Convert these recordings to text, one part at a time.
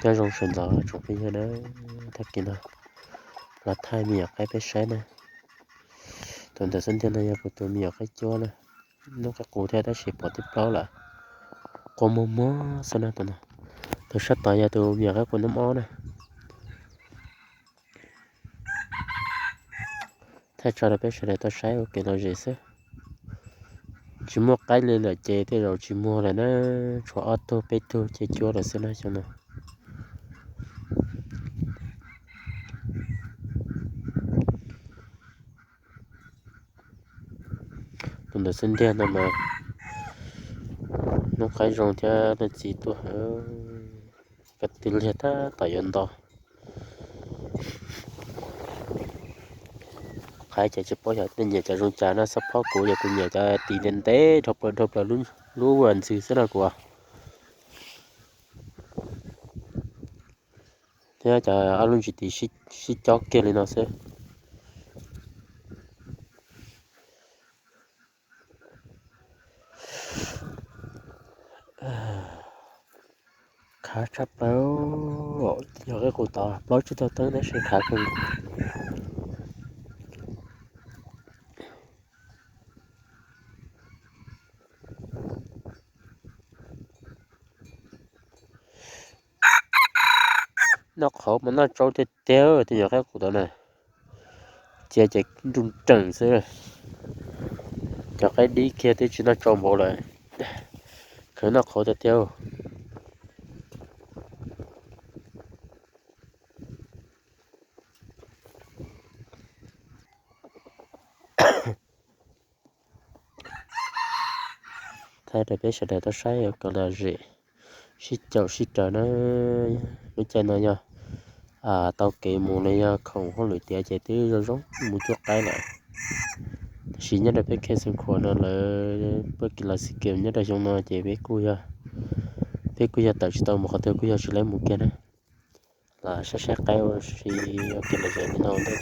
Nyob zoo sawv ntxov tsoom phooj ywg na, tag kis no los thaij me nyuam qaib peb saib na. Tus ntawm xub ntiag no yog kuv tus me nyuam qaib cuab na, noob qaib qus thiab tab sis pom tib plaub lawm, qua muag muag xwb na tus no. Tus sab tod yog tus me nyuam qaib qus noob ob na. Thaij tso rau peb sawv daws tau saib ua kev lom zem xwb. Tsis muaj qaib li lawm ces tej zaum tsis muag lawm na, tshuav ob tug peb tug ces cuab lawm xwb na xyoo no. Tus ntawm xub ntiag no mas noob qaib zoo thiab leej txiv tuaj heev, ko tw liag tab tom yuav nto. Qhov ces tsis paub xyov nej nyiam cov zoo cas no, xab phob kuv yog kuv nyiam cov tis ntev ntev dhau plaws dhau plaws lub ntxwg xwb no kuv. Thiab cov ob lub ntsis tis sib cob kiag li no xwb. Khav tshaj plaws, yog qaib qus tod plaub tsib tug teeb tab sis khav kawg nkaus. Noj qhauv mas noj tsau tiag tiag tus nyuam qaib qus tod na. Cia ces nruj nreem xwb. Cov qaib dib kiag twb tsis noj tsau npaum lawm, khav noj qhauv tiag tiag. Thaij rau peb sawv daws tau saib kom lom zem, sib caum sib raws na. Lub caij no yog tau kev mus los yog khoom hauj lwm tiav ces twb zoo zoo mus cuab qaib lawm. Tab sis nyob rau peb khej xeev khuam no lawv puab kis los xij kev nyob rau xyoo no ces peb kuj yog, peb kuj yog tawm tsis tau mus qhov twg, kuj yog tsis lab mus kiag na. Los saib saib qaib ua si ua kev lom zem li no ntej.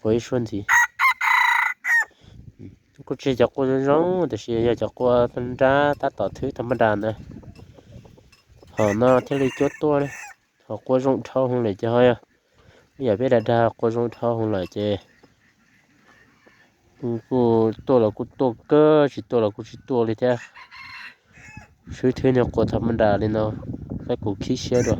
Qua ib suab ntxiv. Kuj tsis yog cov qua zoo zoo tab sis yog cov qua nrab tab tom thwb tau npaj nra ntawd. Hom no thiaj li cuab tuaj, ho qua zoo dhau hwv lawm ces ho yog ib yam peb dag dag qua zoo dhau hwv lawm ces kuj tuaj los kuj tuaj kawg, tsis tuaj los kuj tsis tuaj li thiab. Swb thwb niag qua tau npaj nra li no, qaib qus khib siab dua.